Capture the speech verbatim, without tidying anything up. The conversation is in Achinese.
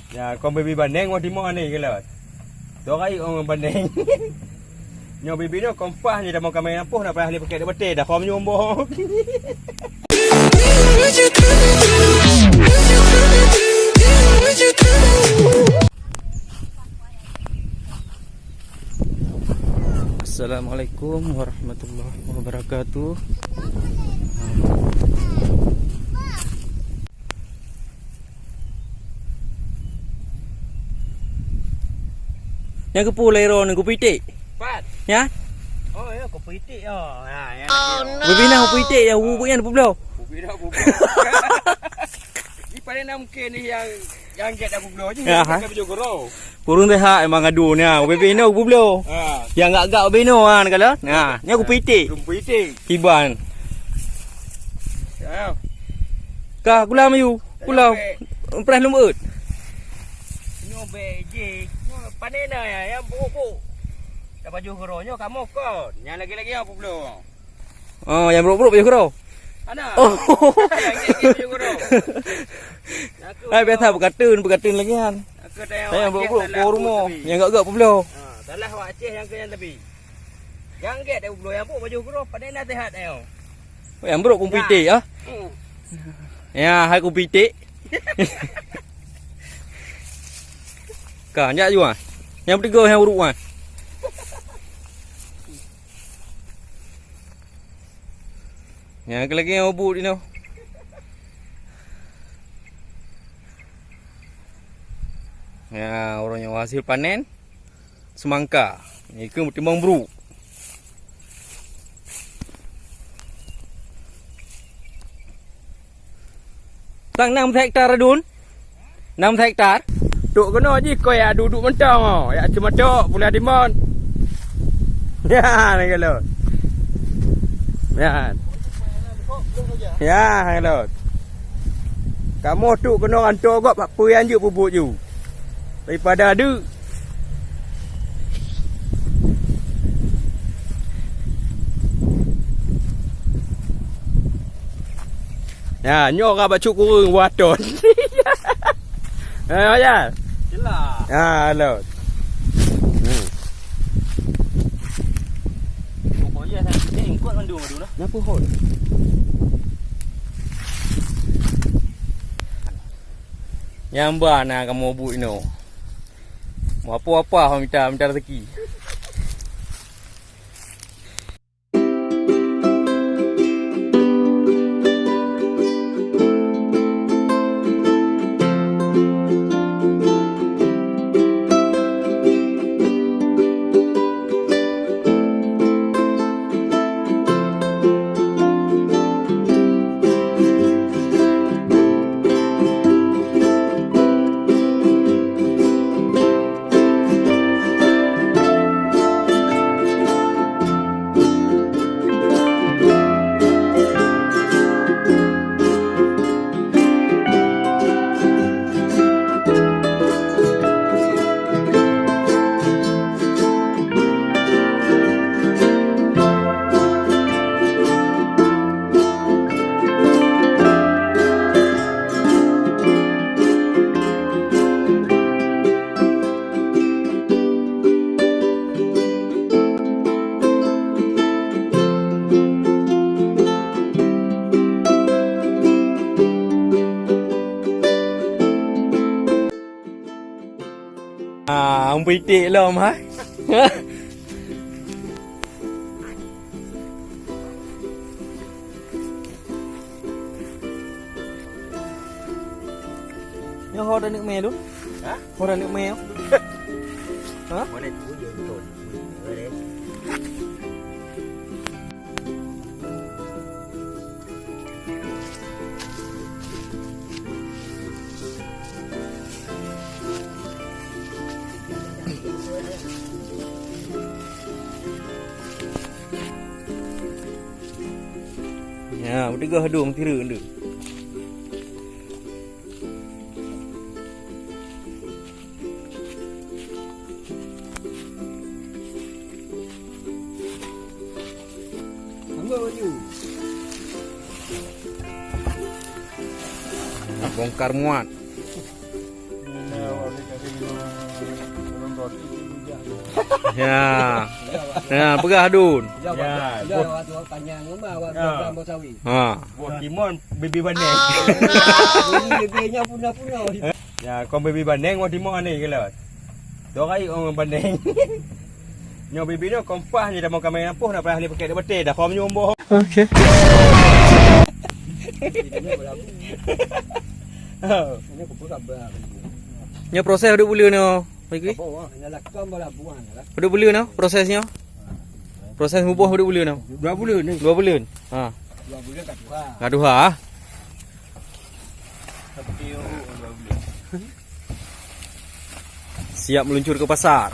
Ya, kon baby baneng wah timoh aneh keulot. Toh rayeuk ureueng baneng. Nyoe baby nyoe kompah nyoe dah mau kamai nampoh nak payah lé pakai dak batée dah khom nyoe boh. Assalamualaikum warahmatullahi wabarakatuh. Nyang keupeue lé droeneuh, kupitik? Pat? Nyan? Oh, ya, kupitik, ya. Ha, ya, ya. Beubina kupitik, ya, bubuet nyan peubloe. Kupitik, kupitik. Ni paling nak mungkin ni yang, yang get dah peubloe je. Ya, ha? Kita baju guru. Kureueng teuhak memang adu nya. Ubé-bé inoe bubloe. Ha. Nyang gak-gak ubé inoe ha, neukalon. Ha, nyoe kupitik. Kupitik. Kiban. Ya. Ka kulam yu. Kulam. Preh lom eut. Nyoe bé jih. Nyoe pané na ya, yang buk-buk. Dah baju gero nyoe kamoe kon. Nyang lagi-lagi apa bubloe? Oh, nyang brok-brok baju gero. Ana. Oh. Yang gek-gek baju gero. Hai, biasa peukateun, peukateun lagi nyan. Aku tanya. Tanya brok-brok, po rumoh. Nyang gak-gak publoe. Ha, salah wak Aceh nyang keu nyan tapi. Nyang gek dak publoe, nyang brok baju gero, padahai na sehat ayo. Oh, nyang brok kupitik ah. Hmm. Ya, hai kupitik. Ka, jak ju ah. Nyang tiga nyang uruk ah. Nyang lagi nyang ubut inoe. Ya, ureueng nyang hasil panen semangka. Nyoe keuh meutimang bru. Tang nam hektar adun. Nam hektar. Tuk keunoe jih koi yak duduek mantong oh. Yak ceumatok pula dimon. Ya, ni kalau. Ya. Ya, kalau. Kamoe tuk keunoe anto gop bak peue nyang jeuet peubuet ju. Daripada deuk. Ya, nyoe ka bacut kureueng waton. Ha, ya. Jelas. Ha, lo. Hmm. Pokok dia tak sini, kuat mandum, mandum lah. Kenapa hot? Nyang ba na kamoe buet inoe. Mau apa-apa ho mita, mita rezeki. Ah, meupitik lom, ha? Nyoe ho taneuk mé tu? Ha? Ho taneuk mé tu? Ha? Mana tu je betul. Boleh. Ya, beuteugoh dum tireuk tu. Bongkar muat. Ya. Ya, peugah Dun. Ya, buah, buah timon bibi baneng. Bibi-bibi nyan punah-punah. Ya, kon bibi baneng buah timon ni, kalau. Dorai orang baneng. Nyoe bibi nyoe kompas ni dah mau kamera nampuh nak payah ni pakai dak betul dah kom nyombor. Oke. Nyoe proses duk buleuen nyoe. Baik. Duk buleuen nyoe proses nyoe. Proses muboh duk buleuen nyoe. Dua buleuen ni. Dua buleuen. Ha. Dua buleuen ka tuha. Ka tuha. Siap meluncur ke pasar.